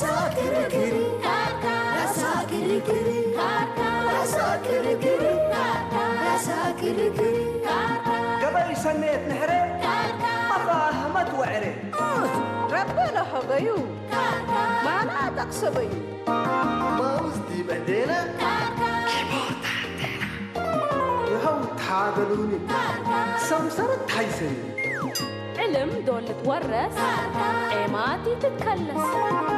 ሳክርክር ካርካ፣ ሳክርክር ካርካ፣ ሳክርክር ካርካ፣ ሳክርክር ካርካ። ገበይ ሰሜት ንሕረ፣ ካርካ። ኣባ ኣሕመድ ወዕረ። ረበነ ሀበዩ፣ ካርካ። ማና ጠቕሰበዩ። ማውዝ ዲበዴነ፣ ካርካ። ይኸው ታገሉኒ፣ ካርካ። ሰምሰረት ታይሰኒ። ዕልም ዶ ልትወረስ፣ ኤማት ይትከለስ።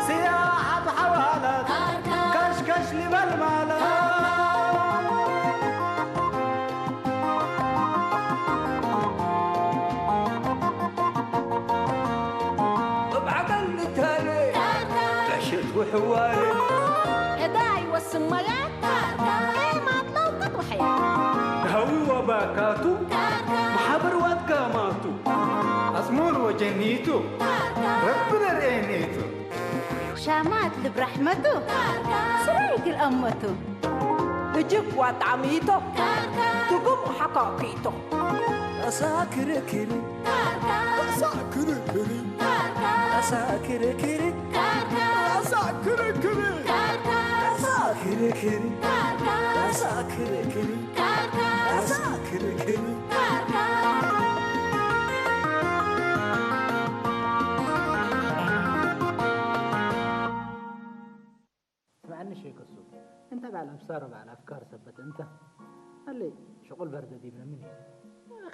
ስያ ኣብ ሓዋላት፣ ካሽካሽ ልበል ማለት። እብ ዓቀል ንታነ፣ በሸት ውሕዋረ። እዳ ይወስን መጋት፣ ኤማት ለውቀት ወሐያ። ሃዊ ወባካቱ፣ ማሕበር ዋትጋማቱ። ኣጽሙር ወጀኒቱ፣ ረቢ ነርእየኒቱ። ሻማት ልብ ራሕመቱ፣ ስራይ ግል ኣመቱ። እጅግ ዋጣሚቶ፣ ትጉም ሓካኪቶ። ኣሳ ክርክሪ፣ ኣሳ ክርክሪ፣ ኣሳ ክርክሪ፣ ኣሳ ክርክሪ፣ ኣሳ ክርክሪ፣ ኣሳ ክርክሪ። ስምዓኒ ሸይከሱ፣ እንተ በዓል ኣምሳሮ በዓል ኣፍካር ሰበት እንተ ኣለ ሸቑል በርደድ ይብለ ምን እዩ?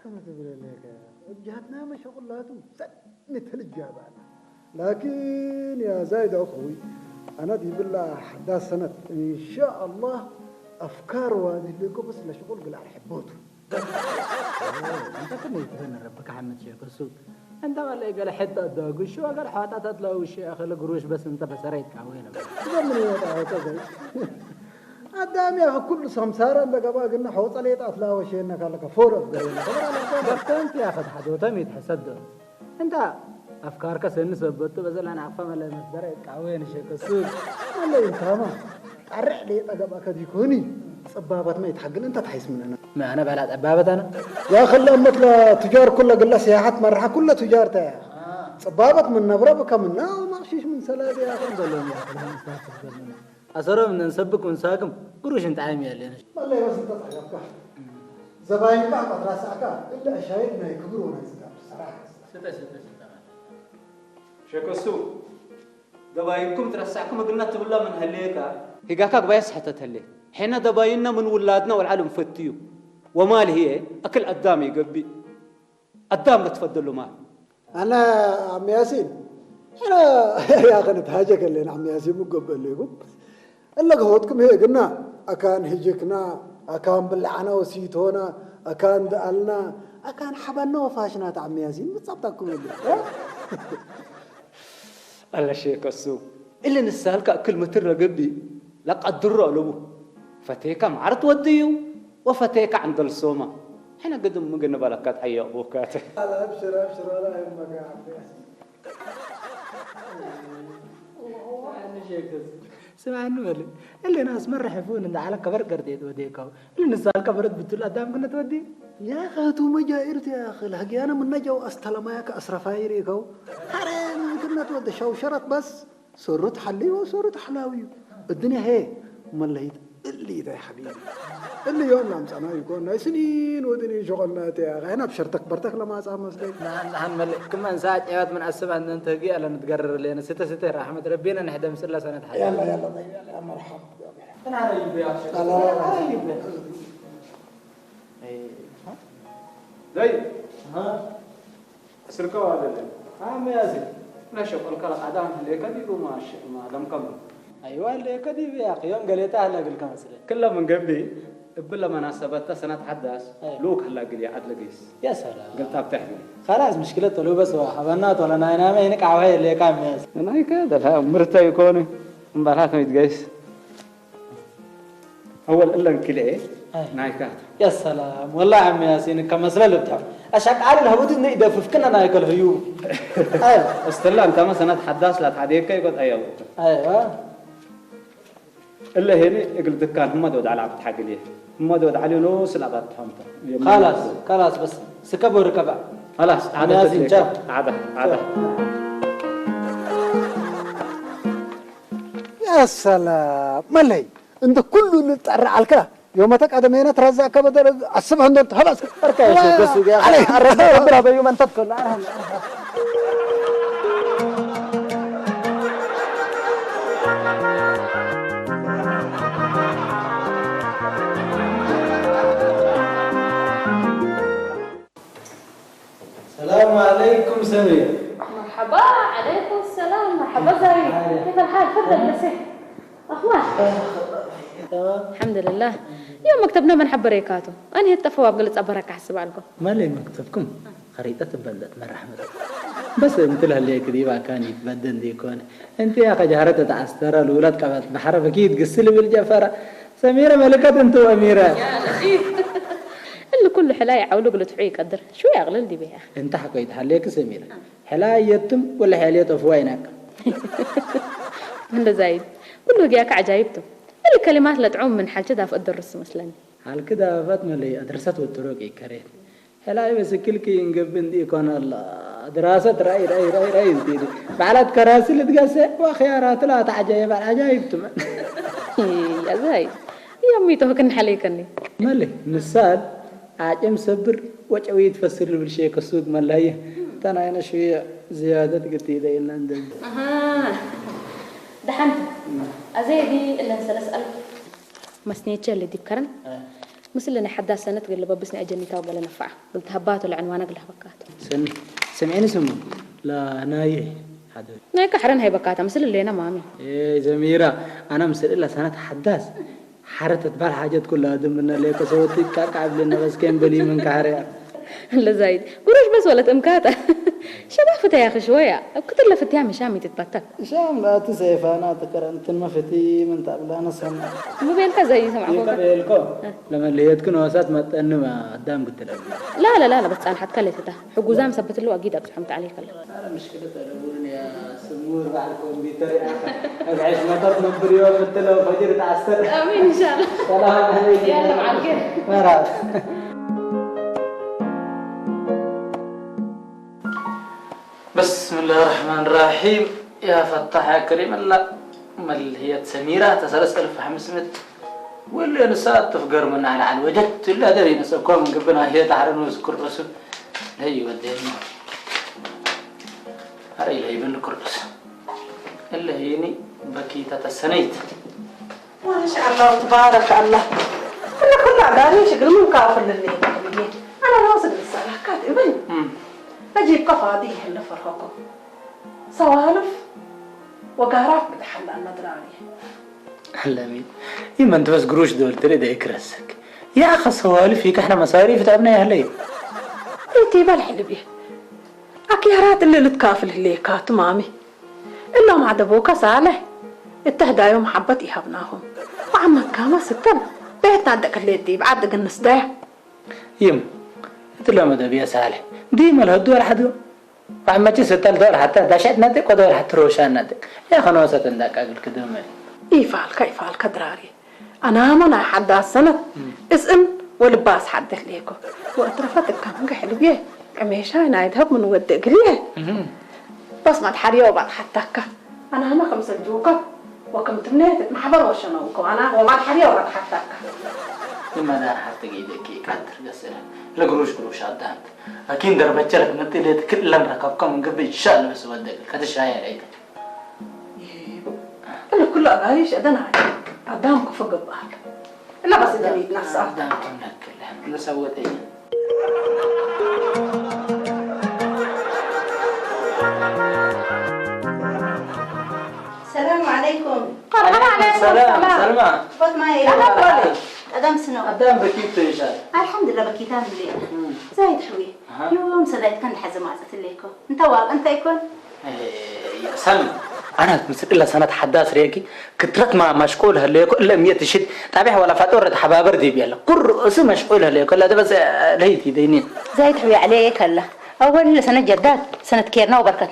ከምዚ ትብለለከ፣ እብ ጀሃትናመ ሸቑላቱ ሰኒ ተልጃባል። ላኪን ያ ዛይድ ኣኹይ፣ ኣነ ዲብላ ሓዳስ ሰነት፣ እንሻኣላህ፣ ኣፍካር ዋዲ ልጎ በስ ለሽቑል ግላል ሕቦቱ። እንተ ከመይ ትበነ ረብካ ሓመድ ሸኮሱ? እንተ በለ ገለ ሕቶ ኣዳጉሽ ወገለ ሓጣታት ለውሽ ኣኸለ ግሩሽ በስ እንተ በሰረ ይትካወ ነበር። ትዘምን ይወጣ ሆተ ዘይ። ኣዳም ያኸ ኩሉ ሰምሳራ እንደ ገባ ግና ሖጸ ሌጣት ላወሸ የነ ካለከ ፎረፍ ገሬ ነበር። በፍተንት ያኸ ተሓዶተም ይትሐሰብ ዶ? እንታ ኣፍካርከ ሰኒ ሰበቱ በዘላ ናቕፋ መለ መስደረ ይቃወ ንሸከሱ። መለ ይንታማ ጣርዕ ለየጠ ገባከ ዲኮኒ ጽባባት መይትሓግል እንተ ተሓይስ ምንና። ማነ ባላ ጠባበት ኣነ። ያ ኸለ እመት ለቱጃር ኩለ ግላ ሲያሓት መርሓ ኩለ ቱጃር ተያ። ጽባበት ምን ነብረ ብከ ምና ማቕሺሽ ምን ሰላቢ ያ ኸም ዘሎ ያ ኸለ ኣሰሮም ነንሰብክ ወንሳክም ግሩሽ እንጣይም ያለን። መለ ይወስ እንተ ጻጋብካ ዘባይንካ ቀጥራሳዕካ እንደ ኣሻይድ ናይ ክብር ወናይ ስጋብ ሰራሕ። ስተ ስተ ስተ ሸከሱ ደባይንኩም ትረሳዕኩም እግና ትብላ ምን ሀሌካ? ሂጋካ ግባይ ስሕተት ሀሌ። ሕነ ደባይንና ምን ውላድና ወልዓል እንፈትዩ። ወማል ህየ ኣክል ኣዳም ይገብእ። ኣዳም ለትፈደሉ ማል። ኣና ዓም ያሲን፣ ሕነ ያኸ ንትሃጀ ከሌና ዓም ያሲን ምጎበ ኣለይኩም። እለ ገሆትኩም ህየ ግና ኣካን ህጅክና፣ ኣካን ብላዕና ወሲቶና፣ ኣካን ደኣልና፣ ኣካን ሓባና ወፋሽናት ዓም ያሲን ምጻብጣኩም እለ። ኣለሸ ከሱ እሊ ንሳልካ እክል ምትር ረገቢ ለቀድሮ ኣለቡ። ፈቴካ ማዕርት ወድዩ ወፈቴካ ዕንደል ሶማ። ሕነ ግድም ምግን በለካት ሐየቕ ቦካት። ኣላ ኣብሽር፣ ኣብሽር፣ ወላ ይመጋ ዓበስ። ስምዓኒ በል። እሊ ናስ መራሕፉን እንደ ዓለ ከበር ገርዴት ወዴካው። እሊ ንሳልካ በረት ብቱል ኣዳም ክነት ወዲ። يا أخي، تو مجائر يا أخي، الهجيانة من نجا وأستلم يا أخي أسرفاير يا أخي. حرام، يمكن نتودى شوشرة بس. سرت حلي وسرت حلاوي. الدنيا هي مليت اللي ده يا حبيبي. اللي يوم لام سنة يكون سنين ودني شغلنا يا أخي. هنا بشرتك برتك لما أسامس لك. نحن، نحن ملك. كم من ساعة عيوات من عسب أن ننتهي على نتقرر لنا. ستة ستة رحمة ربنا نحدم سلة سنة حياة. يلا، يلا، طيب، يلا، يا مرحبا. أنا على يبي يا شيخ. لا، لا، لا. أنا على يبي. أي، ها؟ زي. ها؟ ስርከው አይደለም። ዓም ያዚ። ነሸቆልካ ለቃዳም ህሌከ ዲቡ ማሽ-፣ ማለም ከም። ኣይዋ፣ ህሌከ ዲቡ ያኺ፣ ዮም ገሌታ ህለ ግልከ መስለ። ክለ ምን ገብዲ፣ እብለ መናሰበተ ሰነት ሐዳስ፣ ኣይ። ሉክ ህላ ግልየ ዓድለ ገይስ። ያ ሰላም። ገልጣብ ተሕግል። خلاص፣ ምሽክለት ተሉ በስ ዋ፣ ሀበና ቶለ ናይ ናመ ይንቅ ዓዋይ ህሌካ መስ። ናይከ፣ ደላ ምርተ ይኮነ፣ እምባራ ከሚት ገይስ። ኣወል እለን ክልኤ ኣይ። ናይካ። ያ ሰላም፣ ወላሂ ዓሚ ያሲን ከመስለ ልብትሖ። ኣሻቃሊ ለህቡት እንደ ይደፍፍክና ናይከ ለህዩ። ኣይ። እስተላ እንተመ ሰነት ሐዳስ ላትሓደየካ ይቆጥ ኣየው። ኣይዋ። እለ ሄኒ እግል ድካን ህመድ ወድ ዓላ ብትሓግል እየ። ህመድ ወድ ዓሊ ኖ ስላባት ትሖምተ። خلاص، خلاص፣ በስ ስከቦ ርከባ። خلاص፣ ዓሚ ዓደ ያሲን፣ ትልካ። ቻው። ዓደ፣ ዓደ። ቻው። ሰላም መለይ፣ እንደ ኩሉ ልጠራዓልካ ዮመተ ቀደሜነ ትረዛእከ በደረ አስብ ህንዶን ተኸላስ። Arkayışın kösüge. Arasında bir adayı mantat kolla. السلام عليكم سمير. مرحبا. عليكم السلام. مرحبا زايد. كيف الحال؟ تفضل بسيح. أخبار؟ تمام. الحمد لله. يوم مكتبنا من حب ريكاتو. أنا هي التفواب قلت أبرك أحسب عليكم. ما لي مكتبكم؟ خريطة تبلت من رحمة. بس انت لها اللي كذي كان يتبدل ديكون. انت يا اخي جهرت تعستر الولاد قبت بحرف اكيد قسل بالجفرة. سميرة ملكة انت واميرة. اللي كل حلاي عولق لتحوي يقدر شو يغلل دي بيها. انت حكيت حليك سميرة. حلاي يتم ولا حليت افواينك. من زايد. كله جاك عجايبته. الكلمات لا تعوم من حالته دافع الدرس مثلا. هل كده فاطمة اللي ادرست والطرق يكريت. ሕላይ በስክልኪ እንገብን ዲኮን ኣላ ድራሰት ራይ ራይ ራይ ራይ እንቲዲ ባዕላት ከራሲ ልትገሰ ወኽያራትላ ተዓጃየ ባል ዓጃይብ ትመን ያዛይ ያሚቶ ክንሓለይከኒ መሊ ምሳል ዓጭም ሰብር ወጨዊ ትፈስር ልብል ሸየ ከሱግ መላየ ተናይነ ሽየ ዝያደት ግቲ ኢለ ኢልና እንደ ደሓንቲ ኣዘየዲ እለን ሰለስ ኣልፍ መስኔቸ ለዲብ ከረን ምስል ናይ ሓዳስ ሰነት ገለ በብስ ናይ ኣጀኒታው ገለ ነፋዓ ግልተ ሃባቶ ለዕንዋና ግለ ሃበካቶ ስሚ ስምዒኒ ስሙ ለናየ ሓደ ናይ ካሕረን ሃይበካታ ምስል ሌና ማሚ ዘሚራ ኣና ምስል እላ ሰነት ሓዳስ ሓረተት ባል ሓጀት ኩላ ድምነ ለየ ከሰወቲ ቃቃ ብልና በስከን በሊ ምን ካሕረያ ለዛይድ ጉሮሽ በስ ወለት እምካታ ሸባ ፍተያ ክሽወያ ኣብ ክትለ ፍትያ ምሻም ይትትባተል ሻም ላቲ ሰይፋና ትከረንትን መፍቲ ምን ታብላና ሰማ ሙቤልካ ዘይ ሰማዕኮ ይቀበልኮ ለመለየትክን ወሳት መጠንማ ኣዳም ግትለብ لا لا لا لا بس أنا حتكلم تتا حجوزام ثبت له أكيد أبسحهم تعليق الله ኧረ ምሽክለት ኣይደውልን እያ ስሙር በዓል ኮምፒተር እያ ኣብ ዕሽ መጠር ነብር እዮ ምትለው ፈጅር ተዓስተር آمين إن شاء الله ሰላም ዓለይኩም يلا مع الخير መራብ بسم الله الرحمن الرحيم يا فتاح يا كريم الله ملهية سميرة تسلس ألف وخمسمية واللي نسات تفقر من على على وجدت إلا دري نسأكم من قبل هي تحرم وذكر رسول هي وديني هاي لي بن كربس اللي هيني بكيتة السنيت ማሻአላህ ተባረከ አላህ። እነ ኩላ ጋሪ ሽግር ምን ካፍልልኝ ብዬ አና ናስግ ልሳላካ ትብል أجيب قفا دي هلا فرهكم سوالف وقارات بتحلى المدراني ለሚን ይመን ትበስ ግሩሽ ዶል ትሪ ደይ ክረሰክ يا أخي سوالف هيك احنا مصاريف تعبنا يا هلي انتي بالحلبي أكيارات اللي لتكافل هليكات مامي إلا ما عدبوك صالح اتهدايو محبة إيهابناهم وعمت كاما ستن بيتنا عندك اللي دي بعد قنص ده ይም እትለመደ ብየ ሳልሕ ዲመል ህዱ ወላ ሓዱ ባዕመጭ ስተል ዶር ሓታ ዳሸት ነጥቅ ወዶር ሓቲ ሮሻ ነጥቅ ያ ኸነወሰት እንዳቃግል ክድመ ይፋልካ ይፋልካ ድራሪ ኣናመ ናይ ሓዳስ ሰነት እስእን ወልባስ ሓደት ሌኮ ወእትረፈት እካምንገ ሕልብየ ቀሜሻ ናይ ድሀብ ምን ወደ እግልየ በስ መድሓርየ ወባጥ ሓታካ ኣናመ ከም ሰልጅውከ ወከም ትምኔት ማሕበር ወሸነውከ ኣና ወባጥ ሓርየ ወባጥ ሓታካ لما دار حتى قيدك كاتر قسرة لقروش قروش عدانت أكين دربتشلك متلت كلن ركبكم من قبل إن شاء الله بس ودك كتشاير عيدك እለ ኩሉ ኣጋይሽ ኣደና ኣዳም ክፉ ገብኣል እና በስ እደን ይትነሳ عدانت لك لسوت إيه السلام عليكم. مرحبا عليكم سلام سلمى فاطمة يا أهلا بك. أدم سنو. عدان بكيت إن شاء الله الحمد لله بكيتان لي. زايد حوي. يوم سدايت كان حزم عزت ليكو. أنت واب أنت يكون. ሰልም ኣነ ምስ እለ ሰነት ሓዳስ ርኤኪ ክትረት ማ ማሽቆል ህለየኮ እለ እምየት ሽድ ጣቢሕ ወላ ፋጦር ተሓባበር ዲብ ያለ ኩሩ እሱ መሽቆል ህለየኮ እለ ደበሰ ለይቲ ደይኒ زايد حوي عليك هلا. أول سنة جداد سنة كيرنا وبركة.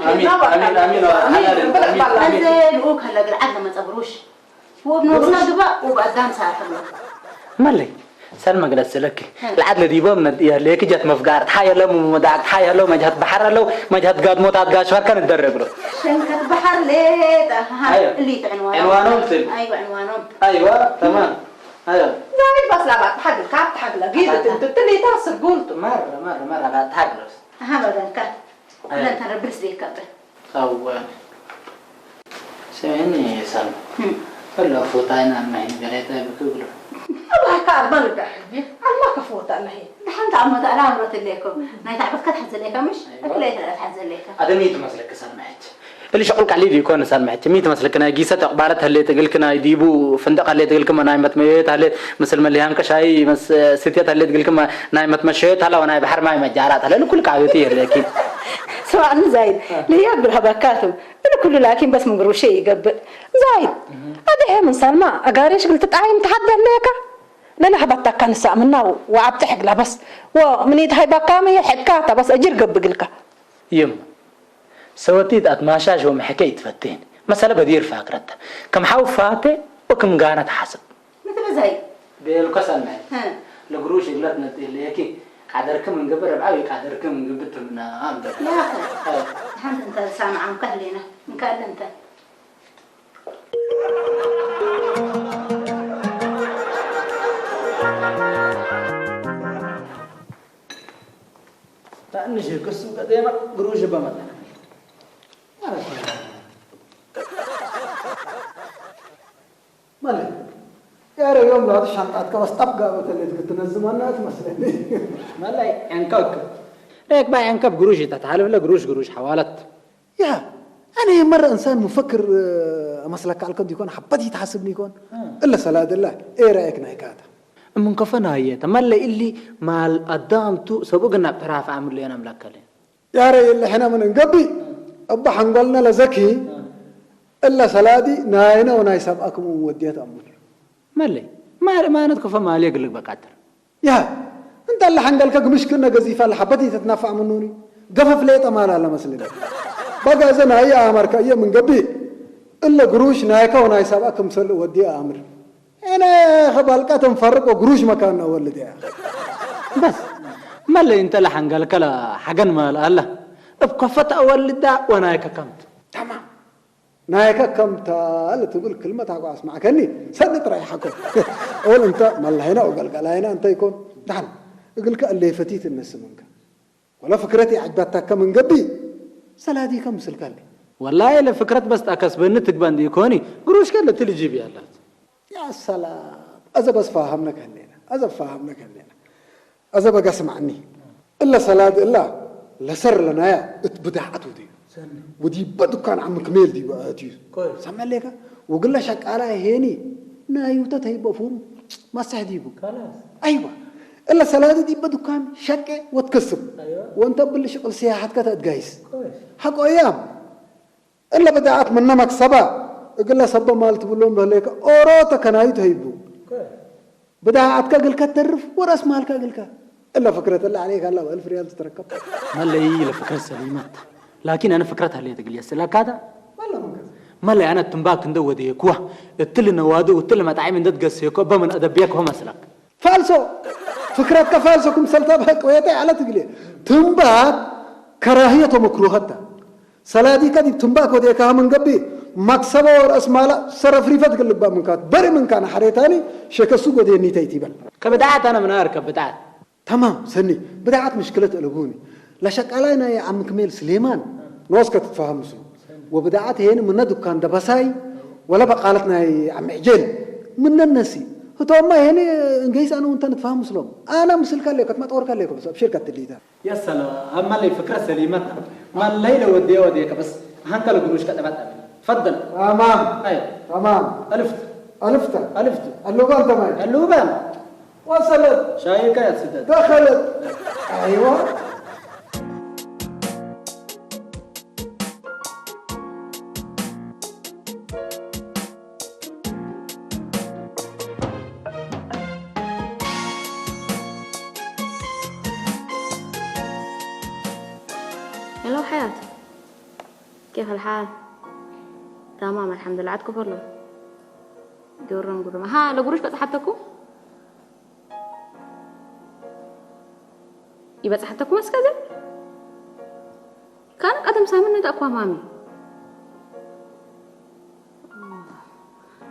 ኣሚን ኣሚን ኣሚን ሓላል ኣሚን ኣሚን أنزل أوك هلا قل عدنا ما تصبروش. وابن وصل دبا وبأدان ساعة الله. መለይ ሰልመ ግለጽ ስለኪ። ልዓት ለዲቦም ነድ-፣ የህልየኪ ጀት መፍጋር። ተሓየሎም መዳዕክ፣ ተሓየሎም መጅሃት በሓር ኣለው፣ መጅሃት ጋድሞታት ጋሽ ፈርከን እደረግሎ። ሸንከት በሓር ሌጣ፣ ሃ፣ ኣዮ። እሊ ትዕንዋኖም። ዕንዋኖም ትል። ኣይዋ፣ ዕንዋኖም። ኣይዋ፣ ተማም። ኣዮ። ዛሬ ባስላባ ተሓግል፣ ካብ ተሓግለ፣ ጊድ ኣታ። ትንትትል ይታ ስጉልቱ። መር፣ መር፣ መር፣ ኣታ ተሓግሎስ። ኣሃ፣ በበንካ። ኣዮ። ለንተ ረብል ስሌካ በ። ኣወ። ስምዕኒ ሰልመ። እም። ከሎ ፎታ ኢና ማይ ንገሬታ ብክብሉ። ኣባካ ኣርባ ልዳ ሕጂ። ኣልማ ከፍወታ ኣለሂ። ደሓን ተኣመታ ኣላ ኣምሮት ኣለይኮ። ናይ ታዕበት ከትሓዘለይካ ምሽ? ኣይዋ። እክለይ ተላ ትሓዘለይካ። ኣደሚ ትመስለክ ሰልመ ሕጂ። እሊ ሸቕል ቃሊ ዲኮ ንሰልመ ሕጂ። ሚ ትመስለክ ናይ ጊሰ ተቕባለት ህሌት እግልክ ናይ ዲቡ ፍንደቕ ህሌት እግልክ ናይ መትመየት ህሌት ምስል መሊሃንከ ሻይ መስ-፣ ስትየት ህሌት እግልክ ናይ መትመሸየት ሃላ ወናይ ባሕር ማይ መጃራት ሃለ። ልኩል ቃቤት የለኪ። ስማዕኒ ዛይድ፣ ልያ ብልሃባካቱ። እሊ ኩሉ ላኪን በስ ምንግሩሽ ይገብእ። ዛይድ፣ ኣደሐ ምን ሰልማ፣ ኣጋሪ ሽግል ትጣይም ተሓት ደለካ? ለለህ ባታካ ንሳ ምናው ወዓብቲ ሕግላ በስ። ወ ምኒት ሃይባካ መየ ሕድካ ታበስ እጅር ገብግልካ። ይም፣ ሰወቲት ኣትማሻሽ ወመሕከ ይትፈቴን። መሰለ በዲር ፋክረታ። ከም ሓው ፋቴ ወክም ጋና ተሓስብ። ምትበዛይ። ቤልኮ ሰናይ። ሀ። ለግሩሽ እግለት ነጥሌኪ ቃደርክም እንግብር እብዓዊ ቃደርክም እንግብር ትምና ኣምበር። ላኸ። ሀ። ሓንቲ እንተ ዝሰምዓም ከህሊና። እንካለ እንተ። ትንሽ ክሱ ቀጤማ ግሩሽ በመጣ። ማለት ያረ ዮም ላቱ ሻንጣት ከበስ ጣብ ጋበተለት ክትነዝማና ትመስለኒ። መላይ ዕንከክ። ሬክ ባይ ዕንከብ ግሩሽ ይታ ተሓልፍለ ግሩሽ ግሩሽ ሓዋለት። ያ፣ ኣነ የመረ እንሳን ሙፈክር፣ እ፣ ኣመስለካ ኣልከ እንዲኮን ሓበት ይትሓስብ ኒኮን። እ። እለ ሰላደላ ኤራኤክ ናይ ካታ። እምንከፈና የተ መለ ኢሊ ማል ኣዳምቱ ሰብኡ ግን ናብ ተራፍ ኣምሉ የን ኣምላከለ። ያረ የለ ሕነ ምን እንገቢ፣ እባ ሓንጎልና ለዘኪ፣ እለ ሰላዲ ናይነ ወናይ ሰብኣክም ወድየት ኣሙን። መለ፣ ማል ማነት ከፈ ማል የግልግ በቃትር። ያ፣ እንተ ለሓንገልከ ግምሽክነ ገዚፋ ለሓበት ይተትናፋዕ ምኑኒ። ገፈፍ ሌጠ ማል ኣለ መስልኒ። በጋ እዘ ናይ ኣመርከ እየ ምን ገቢ፣ እለ ግሩሽ ናይከ ወናይ ሰብኣ ክምሰል ወዲ ኣምር። እነ ኸባልቃ ተንፈርቆ ግሩሽ መካን ኣወልድ እያ። በስ፣ መለ እንተ ለሓንገልከ ለሓገን ማል ኣለ። እብ ከፈት ኣወልዳ ወናይከ ከምት። ተማም። ናይከ ከምታ ልትብል ክልመት ኣጓ ኣስማዕከኒ፣ ሰኒ ጥራይ ሓኮ። ኦል እንተ መላሂና ወገልገላይና እንተ ይኮን፣ ደሓን እግልከ እለ ፈቲት እነስምንከ። ወላ ፍክረት ይዓጅባታከ ምን ገቢ፣ ሰላዲከ ምስልከ ኣለ። ወላሂ ለፍክረት በስ ተኣከስበኒ ትግባ እንዲ ይኮኒ፣ ግሩሽከ ለትልጅብ ያላት። ያ ሰላም፣ ኣዘ በስ ፋሃምነ ከሌና፣ ኣዘ ፋሃምነ ከሌና። ኣዘ በጋ ስማዕኒ፣ እለ ሰላድ እላ ለሰር ለናያ እት ብዳዓት ውዲ። ሰኒ። ወዲበ ዱካን ዓም ክሜል ዲበ ኣትዩ። ኮይ። ሰመሌካ፣ ወግለ ሸቃላ ሄኒ፣ ናዩተ ተይበ ፉሩ፣ ማሳሕ ዲቡ። ካላስ። ኣይዋ፣ እለ ሰላድ ዲበ ዱካን ሸቄ ወትከስብ። ኣይዋ። ወንተ ብል ሽቅል ሲያሓትከ ተእድጋይስ። ኮይ። ሓቆ እያም። እለ ብዳዓት ምነ መክሰባ፣ እግለ ሰበ ማል ትብሎም በህሌከ፣ ኦሮ ተከናዩ ተሂቡ። ኮይ። ብዳዓትከ እግልከ ተርፍ፣ ወረስ ማልከ እግልከ። እለ ፍክረት እለ ዓሌከ ኣላ፣ በእልፍ ሪያል ትትረከብ። መለይ ለፍክረት ሰሊመት። ላኪን ኣነ ፍክረት ሃለየ ትግል የስለካታ። መለ መንከስ። መለይ ኣነ ትንባክ እንደ ወደየኩዋ፣ እትል ነዋዱ፣ እትል መጣዒም እንደ ትገሰየኮ፣ በምን ኣደብየኮ መስለክ። ፋልሶ! ፍክረትከ ፋልሶ ክምሰልታ በሐቂ ወየጠ ያለ ትግሌ። ትንባት ከራህየት ወመክሩሀታ። ሰላዲከ ዲብ ትንባክ ወዴካሃ ምን ገብእ፣ መክሰበ ወረአስ ማላ ሰረፍሪፈት ክልባ ምንካት። በሪ ምንካነ ሐሬታኒ ሸከሱ ጎዴኒ ተይት ይበል። ከብድዓት ኣነ ምናር ከብድዓት። ተማም፣ ሰኒ፣ ብድዓት ምሽክለት እለቡኒ። ለሸቃላይ ናይ ዓም ክሜል ስሌማን፣ ኖስከ ትትፋሃም ምስሉ። ወብድዓት ሄን ምነ ዱካን ደበሳይ፣ ወለ በቃለት ናይ ዓም ዕጀል፣ ምነ ነሲ። ህቶማ ሄን እንገይስ ኣነ ውንተ ንትፋሃም ምስሎም። ኣነ ምስልካ ለይኮ፣ ትመጥወርካ ለይኮ፣ ብሰብ ሽርከት ትሊታ። ያ ሰላም፣ ኣማለይ ፍክረ ሰሊመት። ማለይ ለወድየ ወድየ ከበስ፣ ሃንከ ለግሩሽ ከጠባጣ። ፈደል። ተማም። ኣይ። ተማም። ኣልፍት። ኣልፍተ። ኣልፍት። ኣሉባን ተማይ። ኣሉባን። ወሰለት። ሻይካ ያስደድ። ደኸለት። ኣይዋ። ሄሎ ሓያት፣ ኬፍ ኣልሓል? ታማም ኣልሓምዱላ። ዓትኩ ፈሎ? ጆሮም ጉሩማ። ሃ፣ ለጉሩሽ በጽሓተኩም? ይበጽሓተኩም እስከ ዘ ካን ቀደም ሳምን ነታ እኳ ማሚ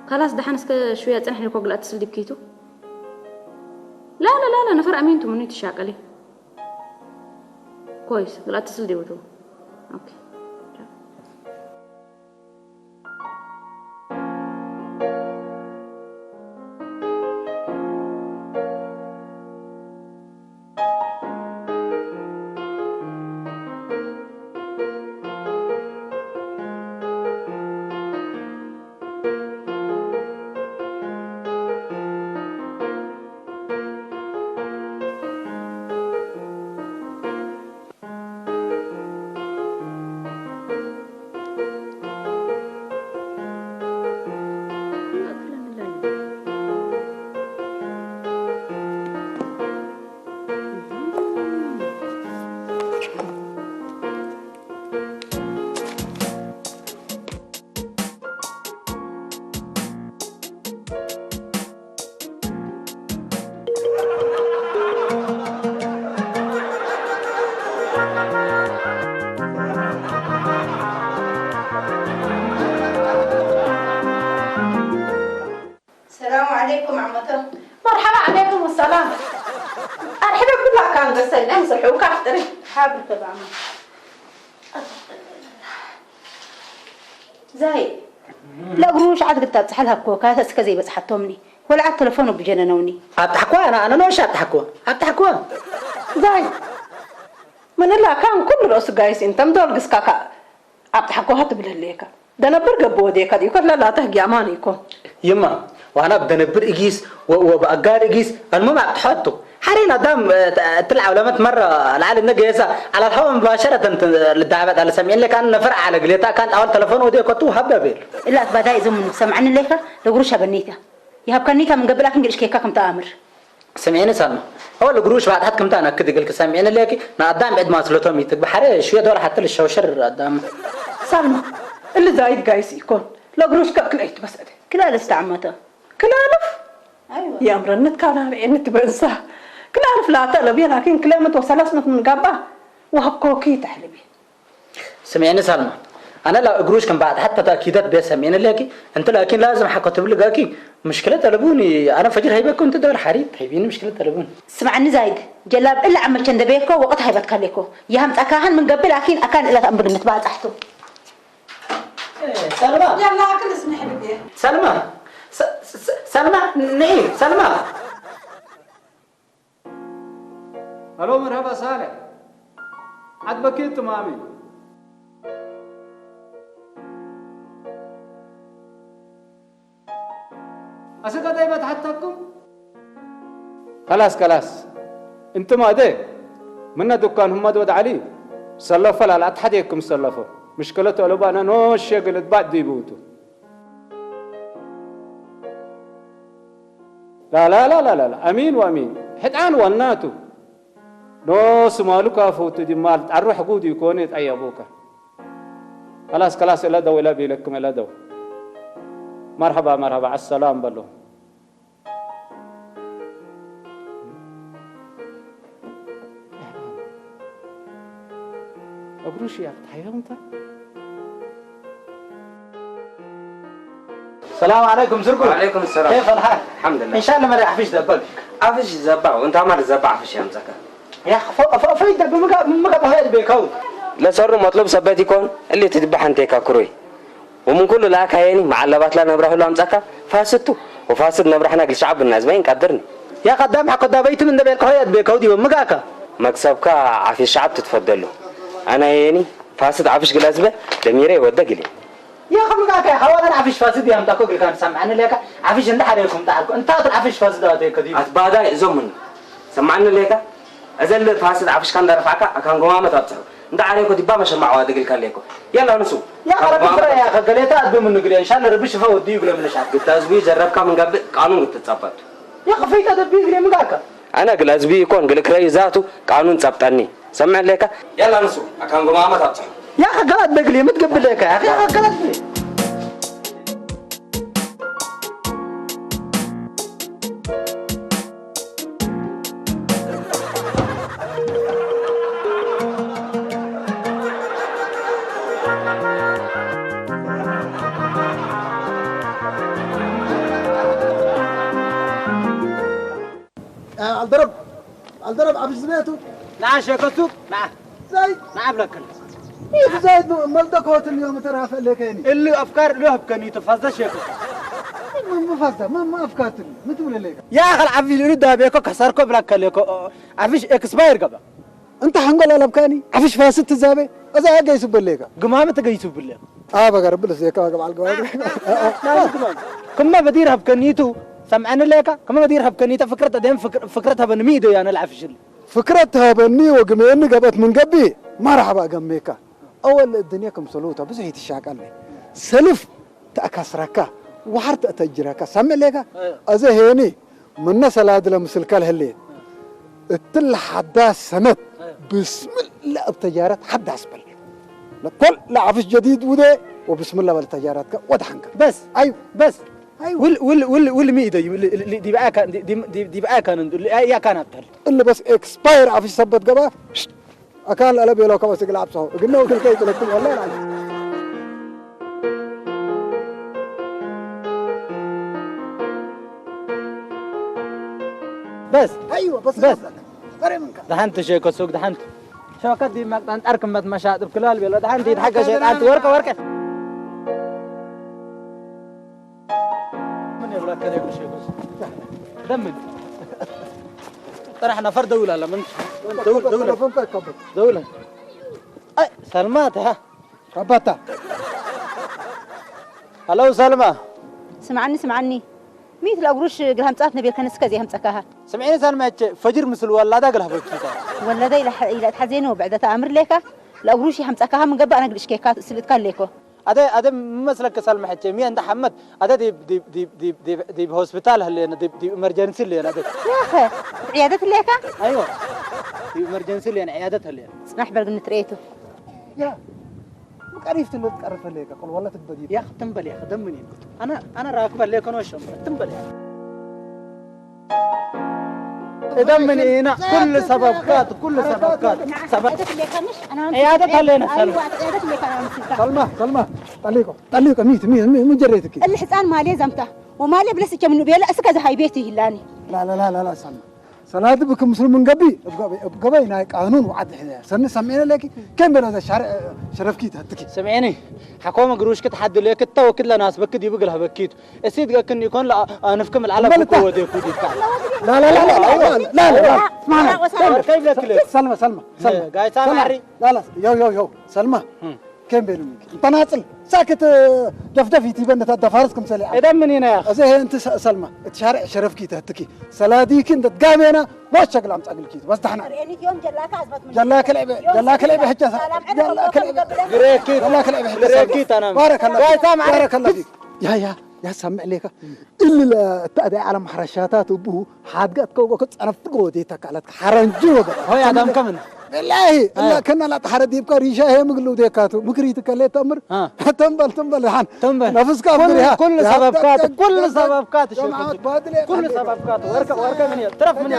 ካላስ ደሓን እስከ ሽውያ ጽንሕ ኢልኮ ግልኣት ትስል ዲብኪቱ ላላ ላላ ነፈር ኣሚንቱ ምኑ ትሻቀሊ ኮይስ ግልኣት ትስል ዲብቱ ኦኬ السلام عليكم عمتو. مرحبا عليكم السلام. أرحبا بك كان قصي نمسح وكافتري. حابر تبع. ዛይ ለእግሩ ሸዓት ግታ ብፅሓል ሃብኮ ካተስ ከዘይ በፅሓቶምኒ ወልዓት ተለፎን ብጀነነውኒ ኣብታሕኳ ኣነ ኣነ ነወሻ ኣብታሕኮ ኣብታሕኮ ዛይ ምንላ ካን ኩሉ ርእሱ ጋይስ እንተም ዶልግስካ ካ ኣብታሕኳ ትብለለየካ ደነብር ገብዎ ደየካ ድዩ ከላ ላተ ህጊ ኣማን ይኮን ይማ ዋና ብደነብር እጊስ ወበኣጋር እጊስ ኣልሙም ኣብትሖቱ ሓሬን ኣዳም እትል ዓውለመት መራ ለዓል እነ ገየሳ ኣላልሐወ ምባሸረተን ልዳሃበጥ ኣለ ሰሚዕን ለካ ነፈር ዓለ ግሌታ ካን ኣወል ተለፎን ወደ ኮቱ ሃበ ቤል እላት ባዳይ እዞም ሰምዓኒ ለካ ለጉሩሻ በኒታ ይሃብካኒታ ምን ገብላክን ግልሽ ኬካ ከም ተኣምር ሰሚዕኒ ሳልማ ኣወል ለጉሩሽ ባዕታት ክምታ ነክድ ግልክ ሰሚዕኒ ለኪ ንኣዳም ዕድ ማስለቶም ይትግ ብሓረ ሽየ ዶር ሓተ ልሸውሸር ኣዳም ሳልማ እሊ ዛይድ ጋይስ ይኮን ለጉሩሽ ከክል ኣይትበሰደ ክላል እስተዓመተ ክላልፍ የእምረነት ካላርኤነት በእንሳ ክላልፍ ላተ ለብየ ላኪን ክለመት ወሰላስመት ምን ጋባ ወሀብ ኮኪ ተሕልቢ سمعيني سلمى أنا لا أقروش كم بعد حتى تأكيدات بيت سمعيني ليكي أنت لكن لازم حكى تبلغ أكي مشكلة تلبوني أنا فجر هيبة كنت دور حريب هيبيني مشكلة تلبوني ስምዓኒ ዛይድ ጀላብ እለ ዓመቸ እንደበየኮ ወቕት ሃይበትካ ሌኮ የሃምፃካሃን ምን ገብእ ላኪን ኣካን እለት ኣንብርነት ባፃሕቱ ሰልማ ያላ ክልስ ንሕልቤ ሰልማ ሰልማ ንዒ ሰልማ ሄሎ መርሃባ ሳልሕ ዓድበኪ እትማሚ أسكت أيمة حتىكم خلاص خلاص انتم هذا منا دكان هم دود علي سلفوا لا لا تحديكم سلفوا مشكلة علبة أنا نو شيء قلت بعد دي بوتو لا لا لا لا لا أمين وأمين حتى أنا وناتو نو سمالو كافو تدي مال أروح قودي يكوني أي أبوك خلاص خلاص إلا دو إلا بيلكم إلا دو مرحبا مرحبا على السلام بلو أبروشي يا فتحي أنت السلام عليكم زرقو وعليكم السلام كيف الحال؟ الحمد لله إن شاء الله ما راح فيش دبل عفش زبع وانت ما زبع عفش يا مزكر ፈይደ ብምጋብ ምጋብ ሀይል ቤከው ለሰሩ መጥሉብ ሰበት ይኮን እሊ ትድበ ሓንቴካ ክሩይ ومن كل لا كايني معلبات لا نبره له أمسكا فاسدتو وفاسد نبرحنا قل شعب الناس بين قدرني يا قدام حق دابيت من دبيل كهيت بيكو دي مقاكا مكسبكا عافية الشعب تتفضلوا أنا يني فاسد عفش قل أزبه دميري ودق لي يا خم مقاكا حوالا عفش فاسد يا متاكو قل كان سامعنا ليك عفش عند حريكم تعرفوا انت عفش فاسد هذا كدي أتباداي زمن سمعنا ليك أزل فاسد عفش كان رفعك أكان قوامة تبتعه እንዳ ዓረይኮ ዲባ መሸማዕ ዋድግ ኢልካ ኣለይኮ የላ ንሱ يا خرب فرا يا خقليتا أدبي من نقري إن شاء الله ربي شفا ودي يقول من شعب قلت أزوي جربك من قبل قانون قلت تظبط يا خفيت أدبي يقول من قاكا أنا قل أزوي يكون قل كري ذاته قانون تظبطني سمع لك يلا نسو أكان قمامة تبتح يا خقلات بقلي متقبل لك يا أخي خقلات بقلي ኣልደረብ ኣልደረብ ኣብ ዝቤቱ ንዓ ሸከቱ ንዓ ዘይድ ንዓ ብለክን ይህ ዘይድ መልደ ኮትን ዮም ተራፈ ለከኒ እሉ ኣፍካር እሉ ህብከኒ ተፋዘ ሸከቱ ምን ምን ፈዘ ምን ምን ኣፍካትን ምን ትብል ለካ ያ ኸል ዓፊሽ እሉ ዳቤኮ ከሰርኮ ብላከ ለኮ ዓፊሽ ኤክስፓየር ገባ እንተ ሓንጎል ኣለብካኒ ዓፊሽ ፋስት ትዛቤ እዛ ገይሱ በለካ ግማም ትገይሱ ብለ ኣበ ገርብል እዚህ ከባ ገባል ገባ ክመ በዲር ሀብከኒቱ ሰምዐኒ ለካ ክመ በዲር ሀብከኒተ ፍቅረት ደም ፍቅረት ሀበን ሚዶ ያነ ልዓፍሽል ፍቅረት ሀበኒ ወግሜኒ ገበት ምን ገቢ ማርሐባ ገሜካ ኣወል እድንየ ከም ሰሉታ ብዙሕ ይትሻቀል ሰልፍ ተኣካስረካ ዋሕር ተእተጅረካ ሰምዕ ለካ ኣዘ ሄኒ ምነ ሰላድለ ምስልካ ለህሌ እትለ ሓዳስ ሰነት ብስምላ እብ ተጃረት ሓዳስ በል ለኮል ለዓፍሽ ጀዲድ ውደ ወብስምላ በል ተጃረትከ ወድሓንከ በስ ኣዩ በስ ውል ውል ውል ውል ሚ ኢደዩ ዲብኣካ ዲብኣካ ያካ ናብተል እሊ በስ ኤክስፓየር ዓፍሽ ሰበት ገባ ኣካል ኣለ ቤሎ ከበ ስግል ኣብሶ እግነ ወግል ከይ ትለኩም ወላ ላ በስ ኣይወ በስ በስ ደሓንቲ ሸኮ ሱቅ ደሓንቲ ሸወከት ዲ መቅጣን ጣር ክመት መሻጥብ ክላል ቤሎ ደሓንቲ ይትሓገ ሸጣንቲ ወርቀ ወርቀ ምን ይብላከ ደምን ጥራሕ ነፈር ደውል ኣለ ምን ደውል ደውል ደውል ኣይ ሰልማ ተሃ ካባታ ሃሎ ሰልማ ስምዓኒ ስምዓኒ ሚት ለእግሩሽ ግልሃምጻት ነቤልከ ንስከ ዘይሃምጸካሃ ስምዒኒ ሰልማ እቸ ፈጅር ምስል ወላዳ ግልሃበኪታ ወለደ ኢላ ኢላ ትሓዜኒ ወብዕደታ ኣምር ሌካ ለእግሩሽ ይሃምጸካሃ ምን ገባእ ነግድሽ ኬካ ስልትካ ሌኮ ኣደ ኣደ መስለከ ሳልመሐቸ ሚያ እንደ ሐመድ ኣደ ዲብ ዲብ ዲብ ዲብ ዲብ ዲብ ሆስፒታል ህሌነ ዲብ ዲብ ኢመርጀንሲ ህሌነ ኣደ ያኸ ዕያደት ህሌካ ኣይዋ ዲብ ኢመርጀንሲ ህሌነ ዕያደት ህሌነ ጽናሕ በል ግን ትርእየቱ ያ ቀሪፍ ትልት ቀርፍ ህሌካ ቁል ወላ ትበዲ ያ ትንበል ያ ደምን ኣነ ኣነ ራክበ ሌከኖ ሸም ትንበል ያ እደምን ኢና ኩሉ ሰበብካት ኩሉ ሰበብካት ሰበብ ዕያደት ኣለና ሰልማ ሰልማ ሰልማ ጠሊቆ ጠሊቆ ሚት ሚት ሙጀሬትኪ እልሕፃን ማሌ ዘምታ ወማሌ ብለስ እቸ ምኑ ቤለ እስከ ዝሃይ ቤት ይህላኒ ላላላላላ ሰልማ ሰላት ብክ ምስሉ ምን ገቢ እብ ገበይ ናይ ቃኑን ወዓድ ሕዘያ ሰኒ ሰሚዕነ ለኪ ከም በለ ዘሻርዕ ሸረፍኪ ተትኪ ስምዒኒ ሓኮመ ግሩሽክ ተሓድለክ ተወክድ ለናስበክ ዲቡ ግልህበኪቱ እሲት ገክን ይኮን ንፍክም العالم كوكو وديكو ديكا لا لا لا لا لا لا لا اسمعنا سلمى سلمى سلمى قاعد سامع ري لا لا يو يو يو سلمى كم بينهم انت ناصل ساكت دفدف يتيبن انت دفارس كم سلي اذا من هنا يا اخي اذا هي انت سلمى تشارع شرفكي تهتكي سلاديك انت تقامينا ما تشغل امس اقلكي بس دحنا يوم جلاك ازمت من جلاك لعبه جلاك لعبه حجه جلاك لعبه جلاك لعبه حجه بارك الله بارك الله فيك يا يا يا سامع ليك እልለ እታ ኣደ ዓለም ሓረሻታት እቡ ሓድጋ እትከውጎ ክጸነፍጎ ወዴታ ካላት ሓረንጂ ወገ ሆይ ኣዳም ከምን ብላሂ እላ ከና ላ ተሓረዲብካ ሪሻ ሄ ምግሉ ዴካቱ ምክሪ ትከለ ተምር ተንበል ተንበል ሓን ተንበል ነፍስካ ኩሉ ብሪሃ ኩሉ ሰበብካት ኩሉ ሰበብካት ሸኩ ኩሉ ሰበብካት ወርቀ ወርቀ ምን ትረፍ ምን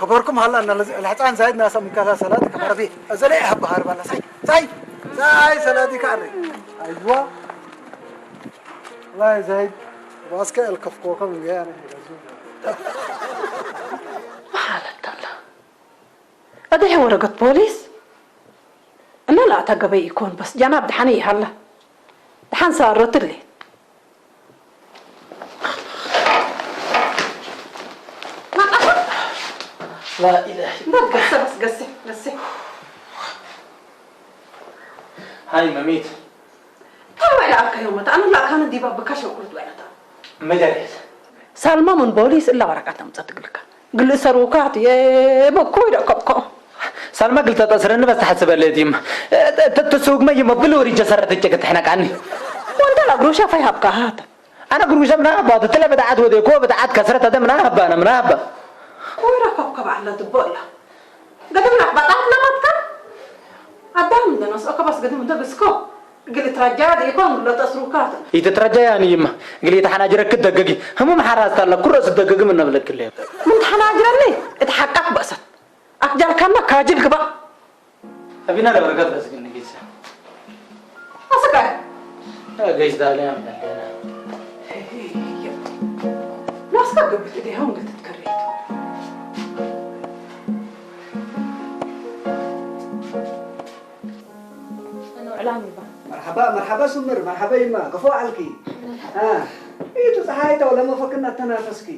كبركم هلا ان الحصان زايد ناس من كذا سلاد كبر في ازلي احب هارب الله ساي ساي ساي سلادي كاري ايوه الله زايد واسكا الكف كوكا من غير محالة الله أدعي ورقة بوليس أنا لا تقبي يكون بس جناب دحني هلا دحن صارت لي لا إله إلا الله بس بس قسي قسي هاي مميت ታባይ ለኣካ ዮመት ኣነ ለኣካነ ዲባ ብካሸ ቁርጥ ወይነታ መጀሬት ሳልማ ምን ቦሊስ እላ ወረቃት ኣምጸት ግልካ ግል ሰሩካት የበኮ ይደቀብኮ ሳልማ ግልተ ጠስረኒ በስ ተሐስበለ ዲም ተተሱግመ ይመብል ወሪጀ ሰረት እጀ ክትሕነቃኒ ወንተ ለግሩሻ ፈይ ሃብካ ሃተ ኣነ ግሩሻ ምና ባት ትለ ብድዓት ወደኮ ብድዓት ከስረት ኣደ ምና ሃባ ኣነ ምና ሃባ ወረካብ ከባዕላ ድቦላ ገደምና ባጣት ለማትካ ኣዳም እንደነስኦ ከባስ ገደም እንደግስኮ ግሊ ትራጃ ደይኮን ግሎ ተስሩካ። ኢትትረጃ ያኒ ይማ። ግሊ ተሓናጅረክ ትደገጊ። ህሙም ሓራስ ታላ ኩረስ ትደገጊ ምን ነብለክ ለይ። ምን ተሓናጅረኒ? እቲ ሓቃክ በእሰት። ኣክጃልካና ካጅል ግባ። ኣቢና ለበረከት በስግን ጊዜ። ኣስቃይ። ገይዝ ዳለ ያምዳለና። ናስካ ገብት ደይሆን ገትትከረይት። መርሓባ መርሓባ ስምር መርሓባ ይማ ከፎ ዓልኪ። ኢቱ ፀሓይ ተው ለመፈክና ተናፈስኪ።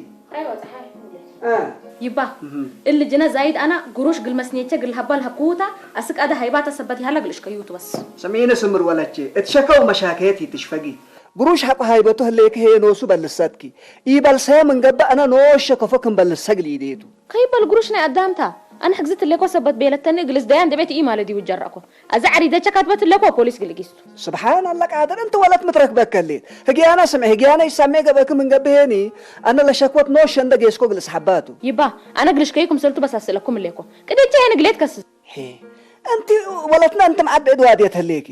ይባ እልጅነ ዛይድ ኣና ግሩሽ ግልመስኔቸ ግልሃባል ሀብኩታ። ኣስቃደ ሃይባተ ሰበት ይሃላ ግልሽ ከዩቱ በስ። ሰሚነ ስምር ወለቼ እትሸከው መሻከየት ይትሽፈጊ። ግሩሽ ሀቁ ሃይበቱ ህሌክ ሄ ኖሱ በልሰትኪ። ኢበልሰ ምንገባ ኣና ኖሸ ከፎ ክንበልሰ ግል ኢዴቱ። ከይበል ግሩሽ ናይ ኣዳምታ። ኣነ ሕግዝት እሌኮ ሰበት ቤለተኒ ግልስ ደያን ደቤት ኢ ማለት እዩ ጀራኮ። ኣዛ ዓሪደቸ ካትበት እሌኮ ፖሊስ ግልጊስቱ። ስብሓን ኣላ ቃድር እንት ወለት ምትረክበከሌ። ህግያና ስምዒ ህግያና ይሳሜ ገበክ ምን ገብሄኒ። ኣነ ለሸክወት ኖ ሸንደ ጌስኮ ግልስ ሓባቱ። ይባ ኣነ ግልሽ ከይኩም ሰልቱ በሳስለኩም እሌኮ። ቅድቼ ሄን ግሌት ከስስ። ሄ እንቲ ወለትና እንት መዓድ ዕድዋድየት ህሌኪ።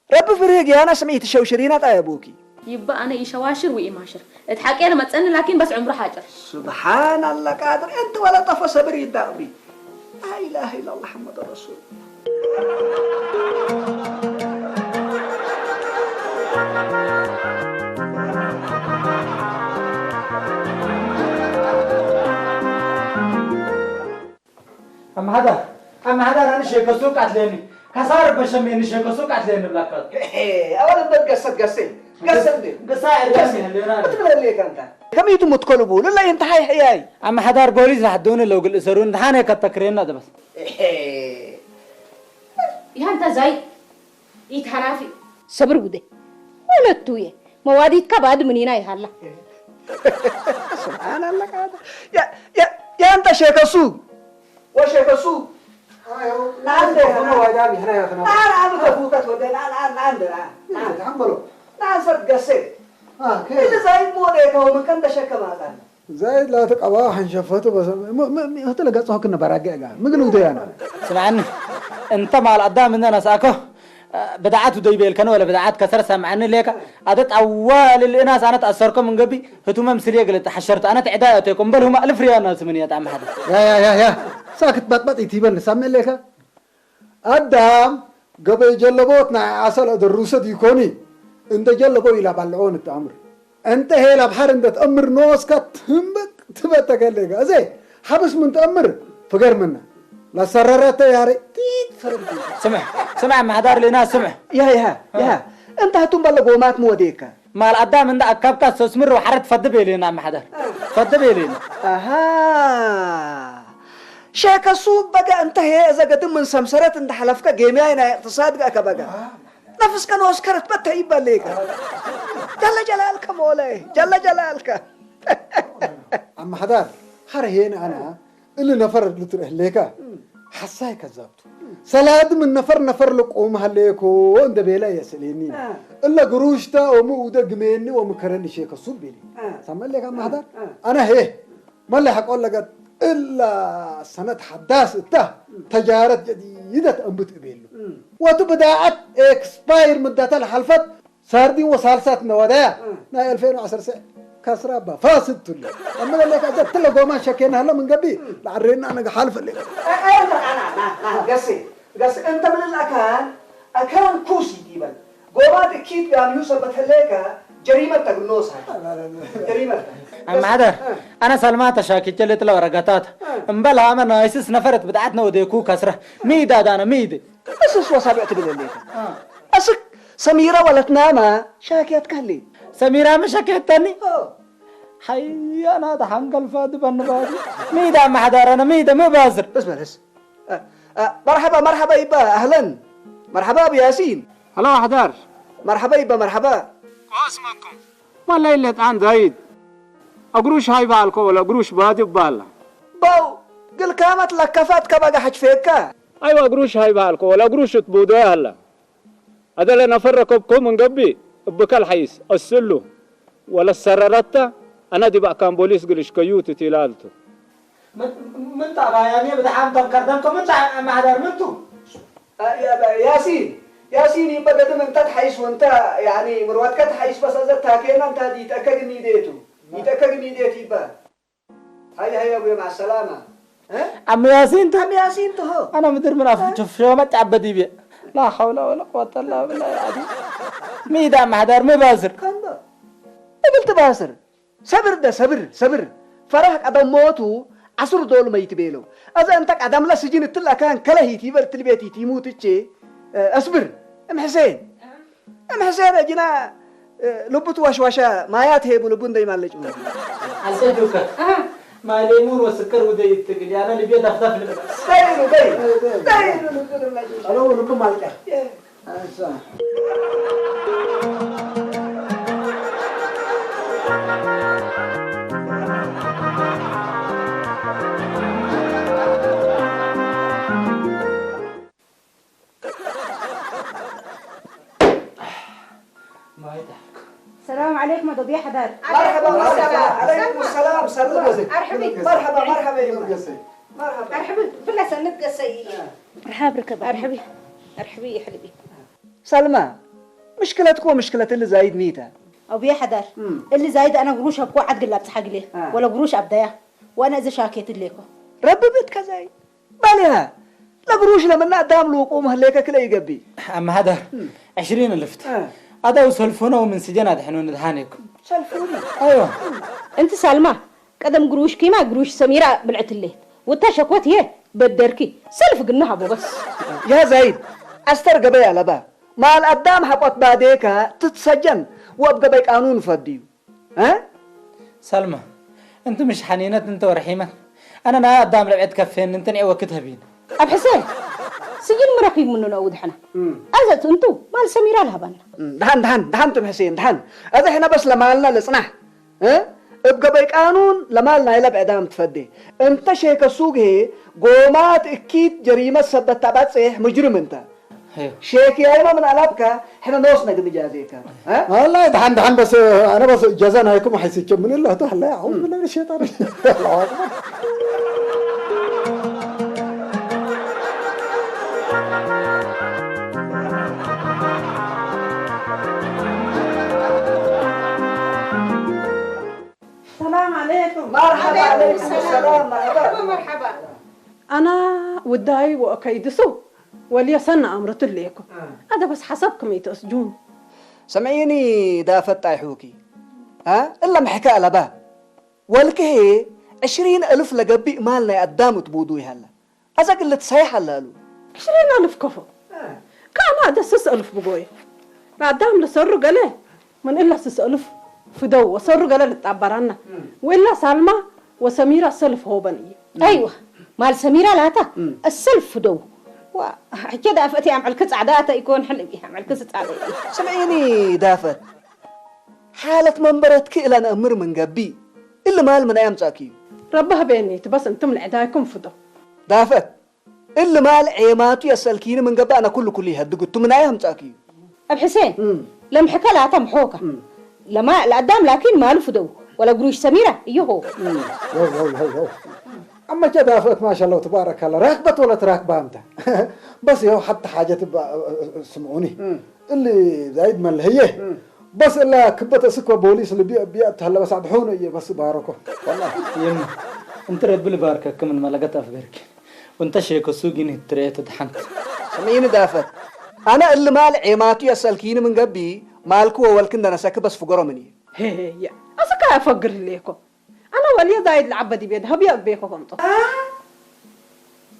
ረቢ ፍርህ ግያና ስምዒት ሸውሽሪና ጣየቡኪ። ይባ ኣነ ኢሸዋሽር ወኢማሽር። እት ሓቄ ለመጸኒ ላኪን በስ ዕምሩ ሓጭር። ስብሓን ኣላ ቃድር እንት ወለ ጠፎ ሰብር ይዳቕቢ። ላኢላሃ ኢላላ ሓመድ ረሱል። ኣማሓዳር ኣማሓዳር ኣነ ሸከ ሱቅ ኣትለኒ። ከሳር በሸሜ ንሸከ ሱቅ ኣትለኒ ብላካ። ኣወል እምበር ገሰት ገሴ ገሰት እንዴ? ገሳ ዕርዳም ይህልና። እትበለካ እንታ። ከመይቱ ምትከሉ ብሉ ላይ እንታ ሃይ ሕያይ። ኣማሓዳር ቦሊስ ራሕዱን ለው ግል እሰሩን ድሓነ ከተክሬና ደበስ። ይሃንታ ዛይ ይትሃናፊ። ሰብር ጉዴ ወለቱ እየ መዋዲትካ ባድ ምኒና ይሃላ። ስብሓን ኣላ ቃዳ። ያ ያ ያንታ ሸከሱ ወሸከሱ ናንደ ናን አብ ተፉከት ወደ ናን ናን ናንደ ናን ናን ተሐመሎ ናን ሰት ገሴ። አ ከ እዚ ዛይድ ሞዴ ከው ምን ከም ተሸከማታል። ዛይድ ላተ ቀባ ሐንሸፈቱ በሰ ህተ ለገጽሆ ክነ በራገ ጋ ምግል ውደያና። ስምዓኒ እንተ ማል ኣዳም እንደ ነስኣኮ ብድዓት ውደይ ቤልከነ ወለ ብድዓት ከሰር ሰምዓኒ ሌካ። ኣደ ጣዋል ልእናስ ኣነ ተኣሰርኮ ምን ገቢ ህቱመ ምስል የግል ተሓሸርቱ ኣነ ትዕዳ ያተይኮ እምበል ሁማ ልፍርያ ናስ ምን ያጣ መሓደ። ያ ያ ያ ያ ሳክት ባጥባጥ ይትይበል ንሳመ ሌካ። ኣዳም ገበይ ጀለቦት ናይ ዓሰል ኣደሩሰ ዲኮኒ እንደ ጀለቦ ኢላ ባልዖ ንተኣምር። እንተ ሄላ ብሓር እንደ ተኣምር ኖስካ ትንበቅ ትበተከለጋ። እዜ ሓብስ ምን ተኣምር ፍገር ምና ላሰረረተ ያሬ ጢት ፈረምቲ። ስምዕ ስምዕ ማሕዳር ሌና ስምዕ። ያ ያ ያ እንታ ህቱም ባለ ጎማት ምወዴካ። ማል ኣዳም እንደ ኣካብካ ሶስምር ወሓረት ፈድብ የሌና ማሕዳር ፈድብ የሌና። ኣሃ ሸከሱ በጋ እንተ ሄ እዘ ገድም ምን ሰምሰረት እንደ ሓለፍከ ጌምያይ ናይ እቅትሳድ ጋከ በጋ ነፍስከ ንወስከረት በተ ይበሌከ ጀለ ጀላልከ ሞለ ጀለ ጀላልከ። ኣማሕዳር ኸረ ሄን ኣና እሊ ነፈር ልትርእ ህሌከ ሓሳይ ከዛብቱ ሰላድ ምን ነፈር ነፈር ልቆም ሃለየኮ እንደ ቤላ የስሌኒ እለ ግሩሽታ ወሙ ውደ ግሜኒ ወምከረኒ ሸከሱ ቤሊ ሳመሌከ ኣማሕዳር ኣና ሄ መለ ሐቆ ለገት እላ ሰነት ሐዳስ እታ ተጃረት ጀዲደት እንብት እቤሉ ወቱ ብዳዓት ኤክስፓይር ምዳታ ለሐልፈት ሳርዲ ወሳልሳት ነወዳያ ናይ ألفين وعشرة ከስራ ባፋስ ትሉ አመለለካ ጀት ለጎማ ሸኬና ሀለ ምን ገቢ ለዐሬና ነገ ሐልፍ ለ ገሴ ገሴ እንተ ምን አካን አካን ኩሲ ይበል ጎማ ትኪት ጋር ዩ ሰበት ሌካ ጀሪመት ተግኖሳ ጀሪመት አማደር አነ ሰልማ ተሻኪቸ ልጥለ ወረጋታት እምበል ሃመ ናይስስ ነፈረት ብድዓት ነወደኩ ከስረ ሚዳ ዳነ ሚድ እስስ ወሳብዕ ትብል ሌካ እስክ ሰሚራ ወለትናማ ሻኪያት ካሊ ሰሚራ መሻኪያት ታኒ ሓያና ተሓንገልፋ ድበንባዲ ሚዳ ማሕዳረነ ሚደ መባዝር በስ በለስ مرحبا مرحبا يبا اهلا مرحبا ابو ياسين هلا وحدار مرحبا يبا مرحبا اسمكم والله الا عن زايد اقروش هاي بالكو ولا اقروش بادي بالا باو قل كامت لكفات كبقى حج فيكا ايوه اقروش هاي بالكو ولا اقروش تبودو هلا هذا لنا فرقكم من قبي بكل حيس السلو ወለሰረረተ አነ ዲብ አካን ቦሊስ ግል እሽከዩት እት ኢላልቱ። ምንታ ባያኔ ብድሓም ተምከርደምከ ምንታ ማሕደር ምንቱ? ያሲን ያሲን ይበገድም እንተ ትሓይስ ወንተ ያኒ ምርወትከ ትሓይስ በሰዘት ታኬና እንተ ይጠከግ ኒዴቱ ይጠከግ ኒዴት ይበ ሃይ ሃይ አቡዬ ማሰላማ እ? አም ያሲን ተ- አም ያሲን ተሆ አና ምድር ምናፍ ሸመጭ አበዲቤ ላ ሐውላ ወላ ቁወተ ላ ብላ ያዲ ሚዳ ማሕዳር መባዝር ከንዶ እብል ትባስር ሰብር ደ ሰብር ሰብር ፈራህ ቀደም ሞቱ አስር ዶል መይት ቤለው። አዛ እንተ ቀደም ለስጅን እትላ ካን ከለሂት ይበል ትልቤት ይቲሙት እቼ አስብር እም ሕሴን እም ሕሴን እጅና ልቡት ዋሽዋሻ ማያት ሄቡ ልቡ እንደይማለጭ አሰዱከ ማሌሙን ወስከር ውደ ይትግል ያነ ልቤ ደፍደፍ ልበ ዳይሉ ዳይሉ ዳይሉ ልቡ ልቡ ማልቀ ሰላም ዓለይኩም ኣዶብያ ሓዳር። መርሓባ መርሓባ ዓለይኩም ሰላም ሰላም። ኣርሕቢ። መርሓባ መርሓባ ይማ። መርሓባ። ኣርሕቢ ብላ ሰነት ገሰይ። ርሓብ ርከብ ኣርሕቢ ኣርሕቢ ይሕልቢ። ሰልማ ምሽክለትኮ ምሽክለት እሊ ዛይድ ሚታ። ኣቡያ ሓዳር እሊ ዛይድ ኣና ግሩሽ ኣብ ኮዓት ግላብ ጽሓግሌ ወላ ግሩሽ ኣብ ዳያ ዋና እዚ ሻኬት ሌኮ። ረብብት ከዛይ ባሊሃ ለግሩሽ ለምና ዳም ልውቁ መህሌከ ክለ ይገቢ። ኣማሃዳር ዕሽሪን ልፍት ኣዳው ሰልፎነው ምን ስጀን ኣድሕኖ ንድሃኔኩም። ሰልፎኒ ኣይዋ። እንቲ ሳልማ ቀደም ግሩሽ ኪማ ግሩሽ ሰሚራ ብልዕትሌት ወታ ሸኮት እየ በደርኪ ሰልፍ ግና ሃቦ በስ። ያ ዛይድ አስተር ገበይ ኣለባ ማል ኣዳም ሓቆት ባዴካ ትትሰጀን ወብ ገበይ ቃኑን ፈድዩ እ? ሰልማ፣ እንቲ ምሽ ሓኒነት እንተ ወርሒመን፣ ኣነ ናይ ኣዳም ለብዐት ከፌን እንትን ዕወ ክትህቢን። ኣብ ሕሰ ስጅን ምረኺብ ምኑ ነው ድሕና። ኣዘት እንቱ ማል ሰሚራ ልሃባና። ደሓን ደሓን ደሓን ትም ሕሴን ደሓን። እዚ ሕነ በስ ለማልና ልጽናሕ። እ? እብ ገበይ ቃኑን ለማል ናይ ለብዐ ዳም ትፈዴ። እንተ ሼከ ሱግሄ ጎማት እኪት ጀሪመት ሰበት ታባጽሕ ሙጅርም እንተ። ሼክ ያይማ ምን አላብካ ሕነ ኖስ ነግን ጃዜካ። እ? والله ደሓን ደሓን በስ ኣነ በስ ጀዛ ናይኩም ሐይስቸ ምን ለህቶ ሐላ አሁን ምን ለሸጣን ሰላም አለይኩም። መርሐባ አለይኩም ሰላም መርሐባ። መርሐባ። ኣና ውዳይ ወከይድሱ ወልየ ሰና ኣምርቱ ሌኩ። ኣደ በስ ሐሳብ ክመይ ተስጁን። ሰምዒኒ ዳፈት ጣይሑኪ። አ? እለ ምሕከ ኣለባ። ወልክሄ ዕሽሪን እልፍ ለገቢእ ማል ናይ ኣዳም እት ቡዱ ይሃላ። ኣዘ ግልት ሰይሕ ኣላሉ። ዕሽሪን እልፍ ከፎ። ከኣና ኣደ ስስ እልፍ ብጎየ። ንኣዳም ለሰሩ ገለ ምን እላ ስሰልፍ ፍደው ወሰሩ ገለ ልጣበራና ወላ ሳልማ ወሰሚራ ሰልፍ ሆበን እዩ። ኣይዋ ማል ሰሚራ ላታ እሰልፍ ፍደው ዋ ሕቸ ዳፈት ያምዕልክ ጻዕዳ ተይኮን ሕልብ ያምዕልክ ስጻለ ስምዒኒ ዳፈት ሓለት መንበረትክ እለ ነእምር ምን ገቢ እሊ ማል ምናይ ኣምጻእክ እዩ። ረቢ ህቤኒ ትበስ እንትም ልዕዳይኩም ፍዶ። ዳፈት እሊ ማል ዔማቱ የሰልኪኒ ምን ገብእ ኣነ ኩሉ ኩሉ ይሀድግ እቱ ምናይ ኣምጻእክ እዩ። ኣብ ሕሴን ለምሕከ ላተ ምሖካ ለማ ለኣዳም ላኪን ማሉ ፍደው ወላ ግሩሽ ሰሚራ እዮሆ። ዮው ዮው ዮው ዮው። ኣመቸ ዳፈት ማሻላህ ትባረካላ ራክበት ወላ ትራክባ ኣምታ። በስ ዮው ሓቲ ሓጀት ስምዑኒ እሊ ዛይድ መልህየ በስ እላ ክበት እስኮ ቦሊስ ልቢያ ቢያ ተሃለበሳ ድሖነ እየ በስ ባረኮ። ወላ ይም እንት ረቢ ልባርከክ ምን መለገት ኣፍገርኪ። ወንተ ሼኮ ሱጊን ትርኤ ተድሓንት። ስምዒኒ ዳፈት ኣነ እሊ ማል ዔማቱ የሰልኪኒ ምን ገቢ ማልክ ወወልክ እንደነሰክ በስ ፍገሮ ምን እየ። ሄየ ኣስካ ያፈግር ህሌኮ ኣነ ወልየ ዛይድ ለዓበ ዲቤ ድሀብየ እቤኮ ከምጦ።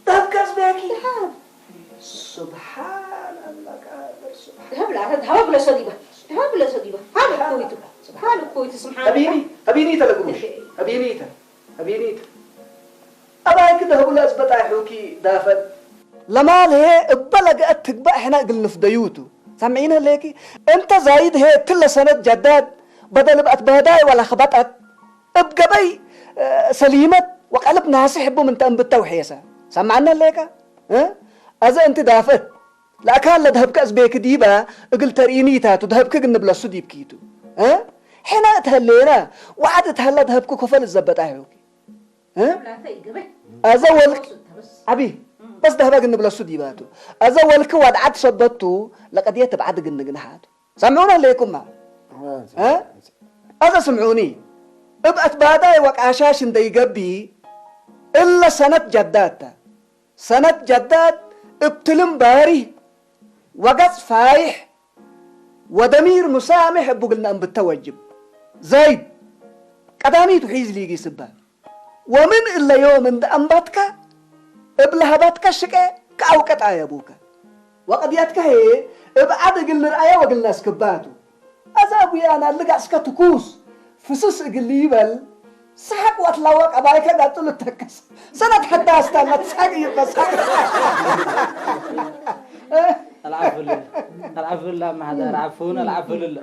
ዳብከ ዝቤኪ ስብሓን ኣላ ቃድር ስብሓን ድሀብ ላ ድሀብ ለሰዲባ ድሀብ ለሰዲባ ሃል ኮይቱ ሃል ኮይቱ ስብሓን ሀቢኒ ሀቢኒ ተለግሩሽ ሀቢኒ ተ ሀቢኒ ተ ኣባይክ ደህቡ ለእዝበጣይሑኪ ዳፈን። ለማል ህዬ እበ ለገአት ትግበእ ሕነ እግል ንፍደዩ ቱ። ሰምዒነ ህሌኪ? እንተ ዛይድ ህዬ እትለ ሰነት ጀዳድ በደል እብ አትባዳይ ወለክበጠት እብ ገበይ ሰሊመት ወቀልብ ናስሕ እቡ ምን ተእንብተ ውሕየሰ። ሰምዐነ ህሌከ? እ? አዘ እንቲ ዳፈት ለአካን ለደሀብከ እዝቤክ ዲበ እግል ተርኢኒ ኢታቱ ደሀብክ ግንብ ለሱ ዲብኪቱ። እ? ሕነ እት ህሌነ ወዐድ እት ሀለ ደሀብክ ኮፈል እዘበጣ ሄውኪ። እ? አዘ ወልክ አቢ በስ ደህበ ግን ንብለሱ ዲባቱ። እዘ ወልክ ወድዓት ሰበቱ ለቀድየት እብዓድ ግን ንግንሓቱ። ሰምዑና ለይኩማ? እ? እዘ ስምዑኒ። እብ ኣትባዳይ ወቃሻሽ እንደይገቢ እለ ሰነት ጀዳታ። ሰነት ጀዳት እብ ትልም ባሪ ወገጽ ፋይሕ ወደሚር ሙሳምሕ እቡ ግልና እምብተ ወጅብ። ዘይድ ቀዳሚቱ ሒዝ ሊጊ ስባ። ወምን እለ ዮም እንደ ኣንባትካ እብ ለሀባትካ ሽቀ ከኣውቀ ጣየቡከ። ወቅድየትካ ህየ እብ ዓድ እግል ንርኣየ ወግል ነስክባቱ። ኣዛ ኣቡያና ልጋስከ ትኩስ ፍስስ እግል ይበል ሰሓቅ ወትላወቅ ኣባይከ ጋጥሉ ተከስ ሰነት ሐታ ኣስታና ትሳቅ ይበሳቅ። ኣልዓፍልል ኣልዓፍልል ኣብ ማሕደር ዓፉን ኣልዓፍልል